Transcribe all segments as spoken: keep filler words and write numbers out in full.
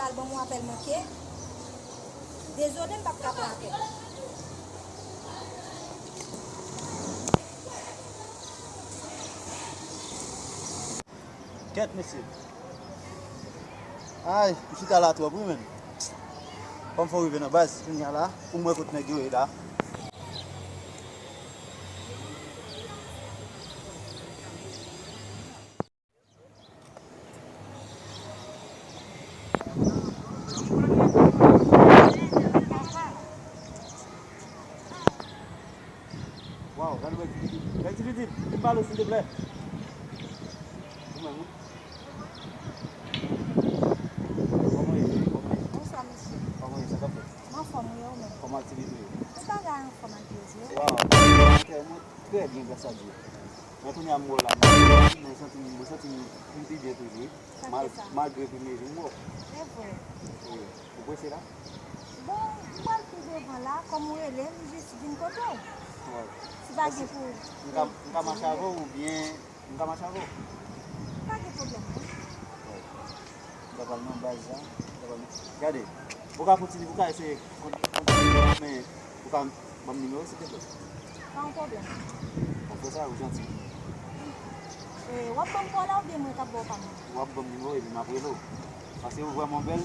Al ban m yon apèl manke. Dezole, m p ap ka pran apèl. Kèt, mesye. Ay, m chita la twòp, wi, menn. Fò m fè w rive nan baz, kounye a la, pou m wè kot nèg yo ye la. Waw, gade bèl ti pitit. Bèl ti pitit, vin pale, silteplè. Ou menm, wi. Kòman w ye, cheri? Kòman w ye? Bonswa, mesye. Kòman w ye? Sa k ap fèt? M anfòm, wi, e ou menm? Kòman aktivite yo? Tout bagay anfòm ak Bondye. Waw, mwen trè byen, gras a Dye. Men kounye a m wè w la, mwen santi m, mwen santi m pi byen toujou, wi. Sa k fè sa? Malgre premye jou m wè w. Se vre. Wi. Ou prese la? Bon, m pral pi devan la, kòm ou rele m, m jis vin kote w. Wi. Si pa gen pou... M ka, m ka mache avè w oubyen m ka mache avè w? Pa gen pwoblèm, non. Wi. M ta pral nan baz la, m ta pral nan... Gade, ou ka kontinye, ou ka eseye kon-, kontinye, men ou ka ban m nimewo w, silteplè? Pa yon pwoblèm. Bon, fè sa, ou janti. E, w ap ban m pa w la oubyen mwen k ap ba w pa m nan? W ap ban m nimewo w epi m ap rele w. Paske ou vrèman bèl.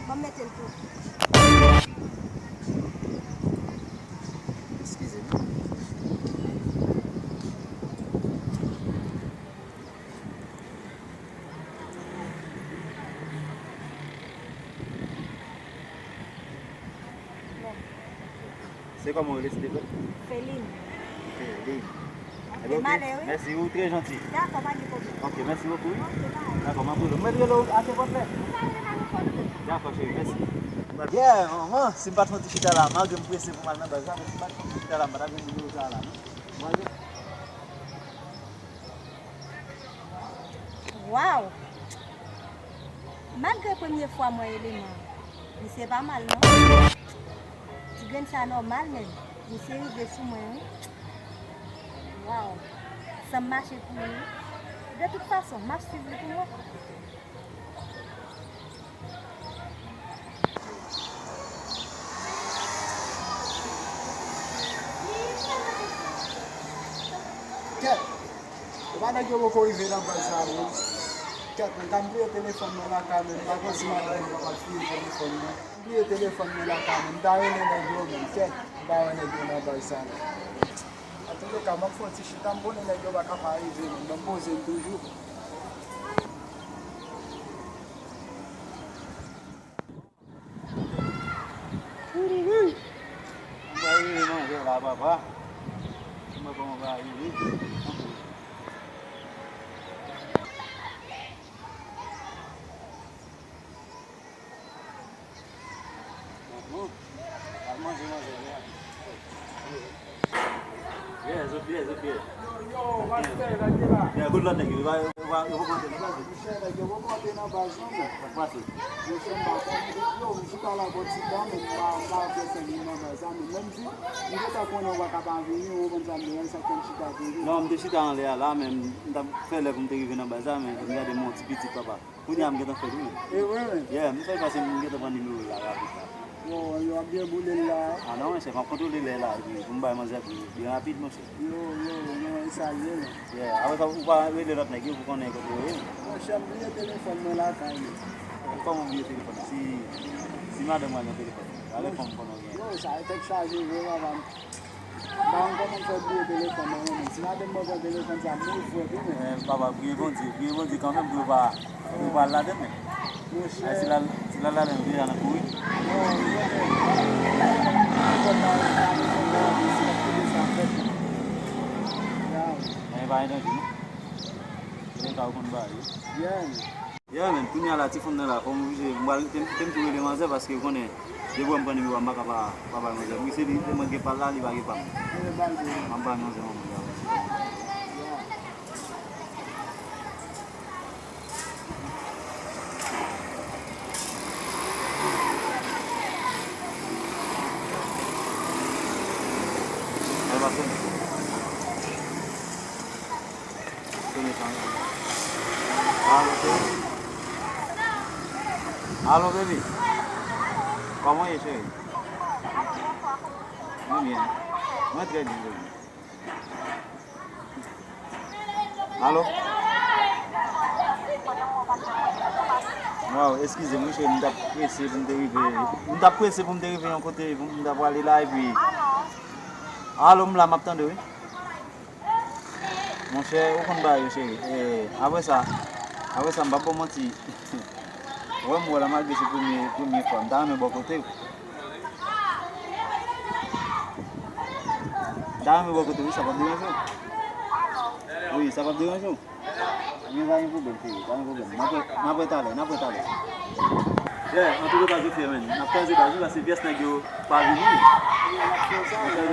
Ban m mete l tou. Eskize m. Se kòman w rele, silteplè? Feline. Feline. Ebyen, ok. Mèsi, ou trè janti. Dakò, pa gen pwoblèm. Ok, mèsi bokou, wi. Ok, bye. Dakò, m ap rele w. M mèt rele w a nenpòt lè. Dakò, cheri, mèsi. Yeah, manman, si m pa t fè yon ti chita la, malgre m prese pou m al nan baz la, men si m pa t fè yon ti chita la, m pa t ap jwenn nimewo sa a la, non. Mwen, Waw! Malgre premye fwa m wè eleman an, misye pa mal non. Ti grenn sa nòmal menm, misye rive sou mwen wi. Waw! San m mache pou li wi. De tout fason, m ap swiv li pou mwen. Kèt! Epa nèg yo poko rive nan baz la menm. Kèt, mwen ta m bliye telefòn mwen lakay menm, m pa konn si madanm mwen kapab fouye telefòn mwen. M bliye telefòn mwen lakay menm, m ta rele nèg yo menm, kèt, m pa wè nèg yo nan baz sa non. Antouleka, m ap fè yon ti chita, m konnen nèg yo pa ka pa rive menm, ban m poze m toujou. Mwen rive manje la, papa. Mwen kòman va rive. Al manje, manje, manje. Yeah, zot byen, zot byen. Yo, yo, master, nèg yo la. Yeah, good luck, nèg yo. Yo va, yo va, yo va konte nan baz. Monchè, nèg yo va konte nan baz, non, men. Sa k pase? Monchè, m pa konn. Yo, m chita la bò ti tan, men m pa, m pa fè senk minit nan baz la, men menm si m gentan konnen ou pa ka pa vini, ou konprann sa m di, sa k fè m chita toujou. Non, m te chita anlè a la, men m t ap fè lè pou m te rive nan baz la, men m gade m wè yon ti pitit, papa. Kounye a m gentan fè l wi. E vre menm? Yeah, m fè l pase m gentan pran nimewo l la rapid la. Yo, yo ap deboule l la. A non, monchè, m ap kontwole lè la, epi pou m bay manzè pou li byen rapid, monchè. Yo, yo, yo, e sa l ye, non. Yeah, apre sa, ou pa rele lòt nèg yo pou konnen kote yo ye. Monchè, m bliye telefòn mwen lakay, men. Kòman w bliye telefòn? Si, si madanm ou al nan telefòn, alè fanm konnen w gen. Yo, sa e tèt chaje vre, papa. M pa konn kòman m fè bliye telefòn nan men, men si madanm mwen pran telefòn sa, m mouri frèt wi, men. Men papa, priye Bondye, priye Bondye kanmenm pou yo pa, pou yo pa al ladann, men. Monchè. Ay, si l al, si l al ladann, deja n ap mouri. Non, non, non. Telefòn nan, nan telefòn nan, si l ap kite sa fèt. Ya. Men pa gen danje, non. Gen ka ou konn bagay yo. Yeah. Yeah, man, kounye a la, ti fanm nan la, fò m oblije, m pral, te, te m tou rele manzè, paske ou konnen, depi wè m pran nimewo a, m pa ka pa, pa bay manzè. Wi, se li, se mwen gen pa l la, li pa gen pa m. M ap bay manzè manman li a. Al pa sonnen. Sonnen sa. Alo, cheri? Alo, baby. Kòman w ye, cheri? Mwen byen. Mwen trè byen, baby. Alo? Waw, eskize m, wi, cheri, m t ap prese pou m te rive. M t ap prese pou m te rive yon kote, pou m t ap prale la, epi. Alo, m la, m ap tande, wi. Monchè, ou konn bagay yo, cheri. E, apre sa, apre sa, m p ap ba w manti. Ou wè m wè la, malgre se premye, premye fwa, m ta renmen bò kote w. M ta renmen bò kote w, wi, sa p ap deranje w. Wi, sa p ap deranje w. Men pa gen pwoblèm, cheri, pa gen pwoblèm. N ap wè, n ap wè talè, n ap wè talè. Yeah, antouka, Zofye, man, n ap kraze baz, wi, paske pyès nèg yo pa vini.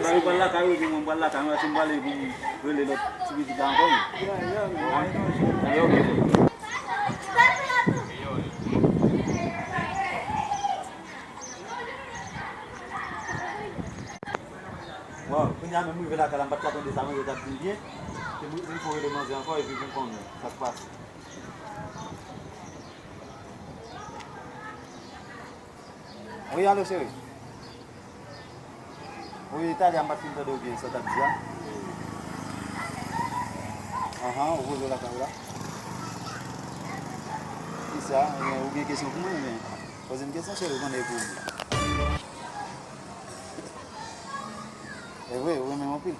Yo pral lakay yo, epi mwen, m pral lakay mwen, paske m prale pou m rele lòt ti pitit la ankò, wi. Yeah, yeah, man. Ok, ok. Bon, kounye a menm m rive lakay la, m pa t ka tande sa manzè t ap di m byen. Se pou, pou rele manzè ankò epi pou m konnen sa k pase. Wi, alo, cheri. Wi, talè a m pa t fin tande w byen, sa w t ap di a. Ahan, ou poze w lakay ou la. Kisa? Ebyen, ou gen kesyon pou mwen, men poze m kesyon, cheri, ou konnen e pou ou m ye. E vre, ou renmen m anpil.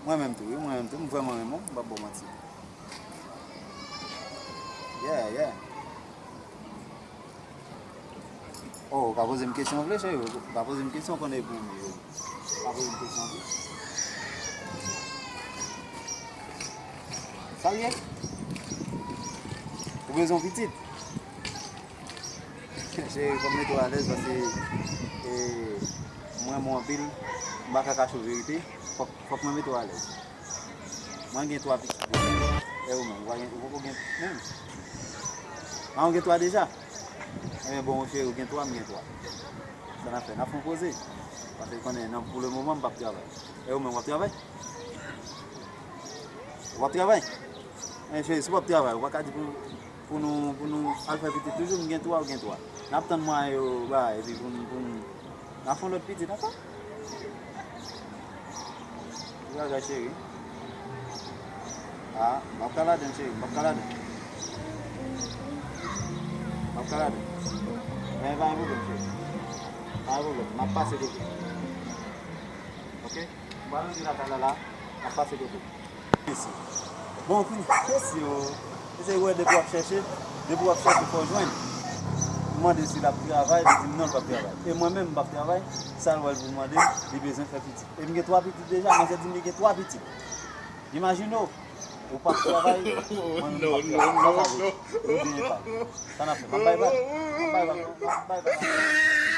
Mwen menm tou, wi, mwen menm tou, m vrèman renmen w, m p ap ba w manti. Yeah, yeah. Oh, ou ka poze m kesyon w vle, cheri. Ou ka poze m kesyon, konnen e pou m ye. Ou ka poze m kesyon w vle. Sa l ye? Ou bezwen yon pitit? Cheri, fò m mete w alèz paske, e, mwen, mwen anpil, m pa ka kache w verite. Fòk, fòk mwen mete w alèz. Mwen gen twa pitit deja. E ou menm, ou pa gen, ou poko gen menm? A, ou gen twa deja? Ebyen, bon, cheri, ou gen twa, m gen twa. Sa n ap fè? N ap fè yon koze. Paske konnen, nan, pou le moman, m p ap travay. E ou menm, w ap travay? W ap travay? Ebyen, cheri, si w ap travay, ou pa ka di pou, pou nou, pou nou al fè pitit toujou, m gen twa, ou gen twa. N ap tann mwayen yo, ba, epi pou n, pou n, n ap fè yon lòt pitit ankò. Ki bagay, cheri? A, m p ap ka ladann, cheri, m p ap ka ladann. M p ap ka ladann. Men pa gen pwoblèm, cheri. Pa gen pwoblèm, m ap pase kote w. Ok? M pral rantre lakay la la, m ap pase kote w. Mesye. Bon, kounye a, mesye, o. Mesye, wè, depi w ap chèche, depi w ap chèche, fò w jwenn. M mande si l ap travay, li di m non, l p ap travay. E mwen menm, m p ap travay, sa l wè l pou l mande, li bezwen fè pitit. E m gen twa pitit deja, manzè di m li gen twa pitit. Imajine w, ou p ap travay, mwen menm m p ap travay. Sa sa vle di? Ou byen pa. Sa n ap fè? M ap bay vag. M ap bay vag. M ap bay vag.